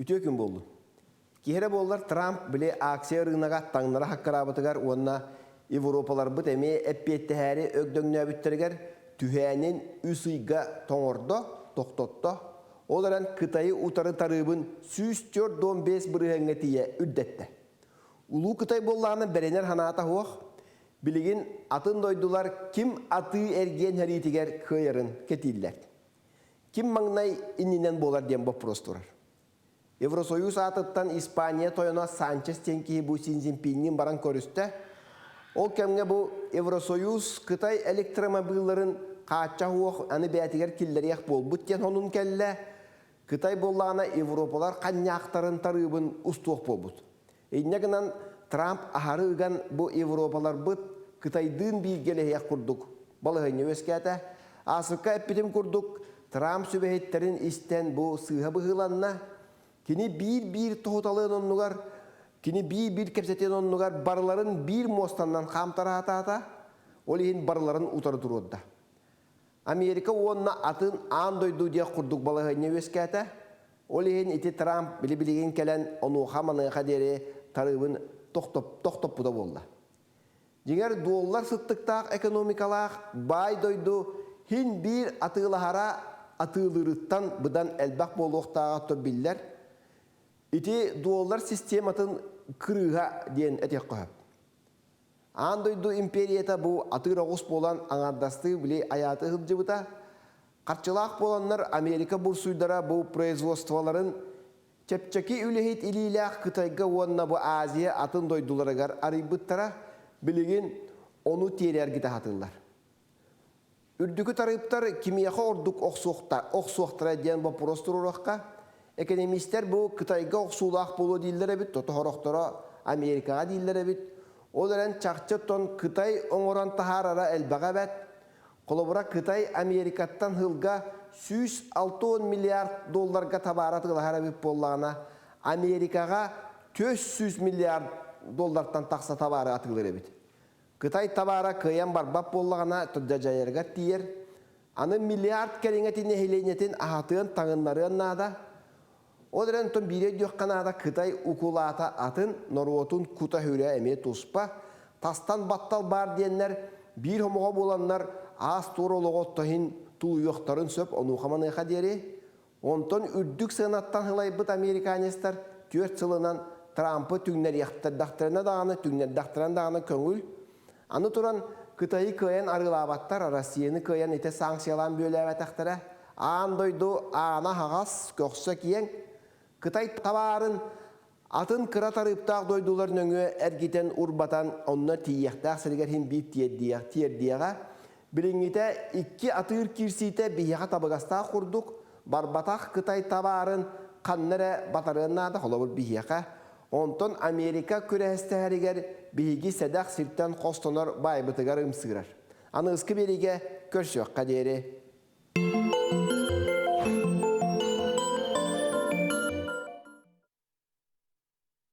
Үтүө күн буоллун. Киһи эрэ буоллар Трамп били акция ырыынага таҥнара хаккыраабытыгар уонна Европаларбыт эмиэ эппиэттэһээри өгдөҥнөөбүттэригэр түһээнин үс ыйга тоҥордо, тохтотто. Ол эрэн Кытайы утары тарыыбын 145 бырыһыаҥҥа тиийэ үрдэттэ. Улуу Кытай буоллаҕына бэринэр санаата суох. Билигин атын дойдулар ким атыы-эргиэн сэриитигэр кыайарын кэтииллэр. Ким маҥнай иннинэн буолар диэн боппуруос турар. Евросоюз аатыттан Испания тойоно Санчес диэн киһи бу Си Цзиньпинниин баран көрүстэ. Ол кэмҥэ бу Евросоюз Кытай электромобилларын хааччах уох аны бэйэтигэр киллэриэх буолбут диэн сонун кэллэ. Кытай буоллаҕына Европалар ханньаахтарын тарыыбын устуох буолбут. Инньэ гынан Трамп аһары ыган бу Европаларбыт Кытайдыын бииргэлэһиэх курдук балаһыанньа үөскээтэ. Ааспыкка эппитим курдук, Трамп сүбэһиттэрин истэн бу сыыһа быһыыланна. Кини биир-биир тоһуталыан оннугар, кини биир-биир кэпсэтиэн оннугар барыларын биир муостаннан хаамтараатаата, ол иһин барыларын утары туруорда. Америка уонна атын аан дойду диэх курдук балаһыанньа үөскээтэ. Ол иһин ити Трамп били-билигин кэлэн онуоха-маныаха диэри тарыыбын тохтоппута буолла. Дьиҥэр, дуоллар сыттыктаах экономикалаах баай дойду һин биир атыылаһара атыылыырыттан быдан элбэх буолуохтааҕа то биллэр. Ити дуоллар систематын кырыыһа диэн этиэххэ сөп. Аан дойду империята бу атыыр оҕус буолан аҥаардастыы били айааты сылдьыбыта. Харчылаах буоланнар Америка бурсуйдара бу производстволарын чэпчэки үлэһит илиилээх Кытайга уонна бу Азия атын дойдуларыгар арыйбыттара, билигин ону тиэрэ сатыыллар. Үрдүкү тарыыптар кимиэхэ ордук охсуохтара диэн боппуруос туруоруохха. Экономистэр бу Кытайга охсуулаах буолуо дииллэр эбит, тото Америкаҕа дииллэр эбит. Ол эрэн чахчы оттон Кытай оҥорон таһаарара элбэҕэ эбэт. Холобура, Кытай Америкаттан сылга 160 миллиард долларга табаара атыылаһар эбит буоллаҕына, Америкаҕа 400 миллиард доллартан тахса табаары атыылыыр эбит. Кытай табаара кыайан барбат буоллаҕына, дьайарыгар тиийэр. Аны миллиард кэриҥэтин нэһилиэнньэтин аһатыан, таҥыннарыан наада. Ол эрэн оттон биири өйдүөххэ наада, Кытай укулаата атын, норуотун кута-сүрэ эмиэ туспа. Тастан баттал баар диэннэр, биир хомоҕо буоланнар, аас-туор олоҕу оттоһин тулуйуохтарын сөп, онуоха-маныаха диэри. Онтон үрдүк сыанаттан сылайбыт американецтар 4 сылынан Трампы түҥнэриэхтэрдэхтэринэ даҕаны, түҥнэрдэхтэринэ даҕаны көҥүл. Аны туран, Кытайы кыайан арыылаабаттар, Россияны кыайан ити санкциялаан бүөлээбэтэхтэрэ. Аан дойду аана аһаҕас, көхсө киэҥ. Кытай табаарын атын кыра тарыыптаах дойдулар нөҥүө эргитэн урбатан онно тиийиэхтээх сиригэр иһин биир тиэрдиэҕэ. Билиҥҥитэ икки атыыр киирсиитэ биһиэхэ табыгастаах курдук, барбатах Кытай табаарын ханна эрэ батарыан наада, холобур биһиэхэ. Онтон Америка күрэстэһэригэр биһиги сэдэх сиртэн хостонор баайбытыгар ымсыырар. Аныгыскы биэриигэ көрсүөххэ диэри.